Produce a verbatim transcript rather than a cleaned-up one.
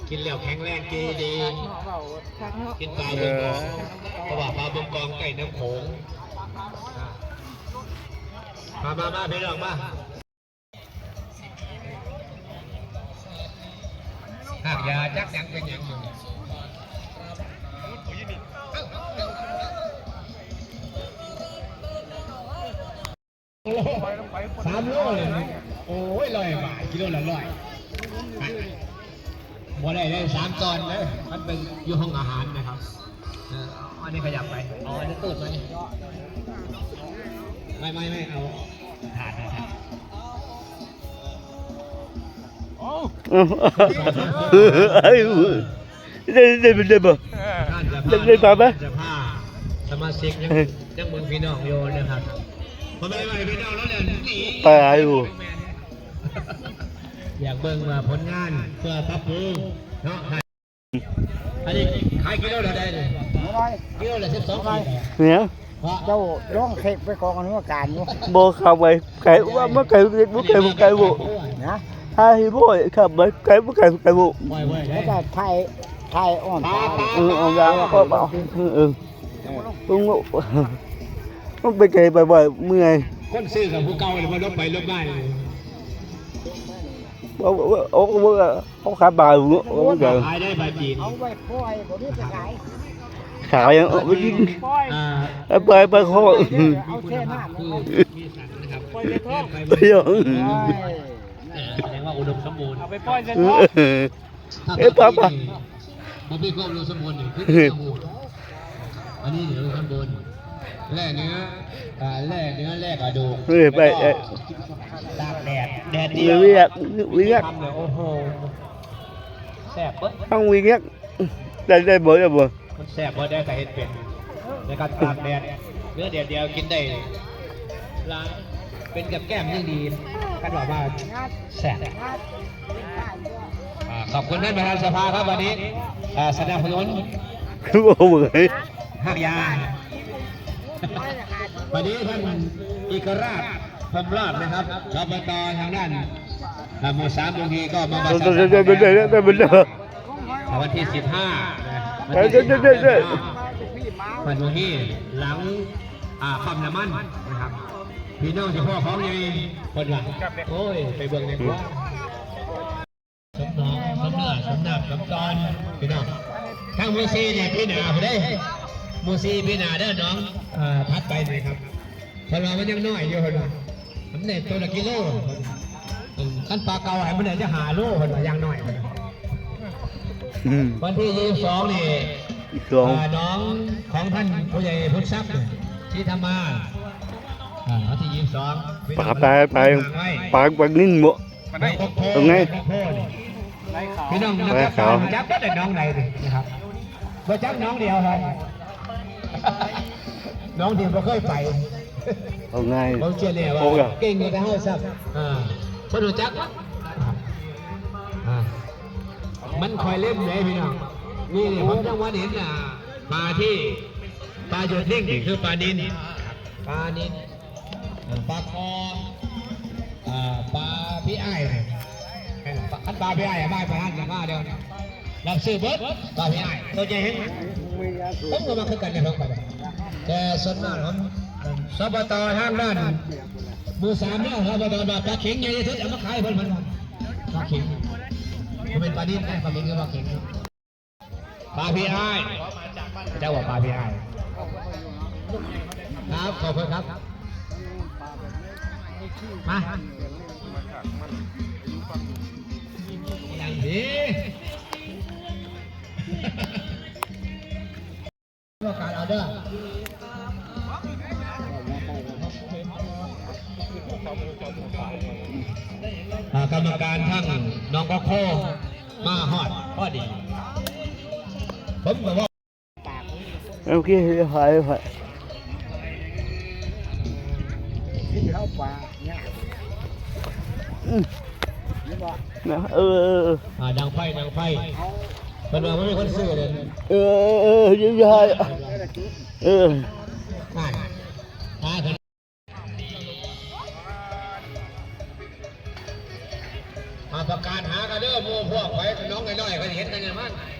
กินแล้วแข็งแรงเกดี กินปลาเบิ่งกอง เพราะว่าปลาเบิ่งกองใกล้น้ำโขง มามามาพี่น้องมา หากยาจักหยังเป็นหยังอยู่ สามโลเลย โอ้ย ร้อยบาท กิโลละร้อย บ่ได้เลย สามตอนเลย มันเป็นอยู่ห้องอาหารนะครับ เออ อันนี้ขยับไป เอาอันนี้ตูดไป ไม่ไม่ไม่เอา ถาดนะ ถาด เอ้ยได้ได้ได้บ่ ท่านจะ ได้ได้ปลาไหม จะพาสมาชิกยังยังเมืองพี่น้องโยนะครับ พอไม่ไหวพี่น้องแล้วเนี่ยหนี ปลาอยู่ อยากเบิ่งว่าผลงานเพื่อปรับปรุงเนาะ อันนี้ขายกิโลละได้เลย กิโลละสิบสองบาท เนี่ย เพราะ เจ้าร้องเช็คไปของอนุการอยู่ บ่เข้าไปไกลว่าบ่ไกลบ่ไกลบ่ไกลบ่ นะ ถ้าให้บ่ขับไปไกลบ่ไกลบ่ไกลบ่ ปล่อยไว้ แล้ ได้ วก็ไทยไทยอ่อนตา เออเอายาก็เอาเออเออต้องต้องไปไกลบ่อยๆเมื่อย คนซื้อกับผู้เก่าเลยมาลบไปลบมาเลย เอาเอาเอาเอาเอาขาบ่าอยู่เอาเอา ขายได้ใบจีน เอาไว้ปล่อยผมนี่จะขาย ขาวยังเอาไปกิน อ่า เอาไปไปเขา เอาแค่น้ำ คือมีสันนะครับ ไปยัง แสดงว่าอุดมสมบูรณ์ เอาไปปล่อยเสร็จ เอ แล้ว อ เอ้ยป้าป้า มันเป็นความอุดมสมบูรณ์หนึ่งคือสมบูรณ์อันนี้เดี๋ยวข้างบนแร่เนื้ออ่าแร่เนื้อแร่กระดูก เออไปเออ ตากแดดแดด มี เดียว เวียกเวียก ทำเลยโอ้โหแซ่บเปิ้ล ต้องเวียกได้ได้บ่ได้บ่ มันแซ่บเพราะได้แต่เห็ดเป็นในการตากแดดเนื้อแดดเดียวกินได้ล้างเป็นกับแก้มยิ่งดีกันบอกว่าแซ่บอ่าขอบคุณท่านประธานสภาครับวันนี้อ่าสนับสนุน คือบ่เหมือน หากยา วันนี้ท่านเอกราชพรหมราชนะครับอบตทางด้านอ่าหมู่สามบางทีก็มาประชาสัมพันธ์ ได้ได้ได้ได้ได้ได้ วันที่สิบห้านะ ได้ได้ได้ได้ วันที่สิบห้าหลังอ่าปั๊มน้ำมันนะครับพี่น้องเฉพาะของใหญ่คนละโอ้ยไปเบิ่งในครัวสมน้องสมเนื้อสมน้ำสมตอนพี่น้องทางหมู่สี่เนี่ยพี่หนาผู้ใดหมู่สี่พี่หนาเด้อน้องเอ่อถัดไปเลยครับ เพิ่นว่ามันยังน้อยอยู่เพิ่นว่ามันได้ตัวละกิโลเพิ่นว่าอืมคันปลาเก่าให้มันได้จะห้าโลเพิ่นว่าอย่างน้อยเพิ่นว่าวันที่ยี่สิบสองนี่ อีกสอง อ่าน้องของท่านผู้ใหญ่พุทธทรัพย์นี่ที่ทำมาอ่าวันที่ยี่สิบสอง ปลาไปไปปลาปลานิ่นบ่ ไม่ครบโพ ตรงไหน ครบโพนี่พี่น้องนักจับปลาจับก็ได้น้องไหนนี่นะครับมาจับน้องเดียวครับ น้องที่บ่เคยไป เอาง่าย ผมเชื่อแน่ว่า โอ้ย เก่งกว่าแต่เฮาซ้ำอ่าบ่รู้จักมั้งอ่า มันคอยเล่นเลยพี่น้อง นี่นี่ผมยังวันเห็นอ่าปลาที่ปลาหยดนิ่งนี่คือปลานิลปลานิลเอ่อปลาคออ่าปลาพี่อ้ายนี่ คันปลาพี่อ้ายมาไปหันมาเดียวนี่รับซื้อเบิดปลาพี่อ้ายตัวใหญ่แฮงผมก็มาคือกันในห้องไปแต่ส่วนมากผมสปตทางด้านหมู่สามเนี่ยสปตว่าปลาเข็งใหญ่ที่สุดเอามาขายเพิ่นเพิ่นว่าปลาเข็งมันเป็นปลานิลนะปลาเข็งคือปลาเข็งปลาพี่อ้ายเจ้าว่าปลาพี่อ้ายครับขอบคุณครับมาอย่างนี้ ประกาศออเดอร์อ่ากรรมการทั้งน้องก็โคมาฮอดพอดี ผมก็ว่า โอเคหายหาย กินข้าวปลาเนี่ย อืม นี่บอก นะเออเออเออ อ่าดังไฟดังไฟเพิ่นว่าไม่มีคนซื้อเลย เออเออเออเดี๋ยวจะหายเออ อ่าอ่าเพิ่นมาประกาศหากันเด้อหมู่พวกไผน้องน้อยๆเขาเห็นกัน าน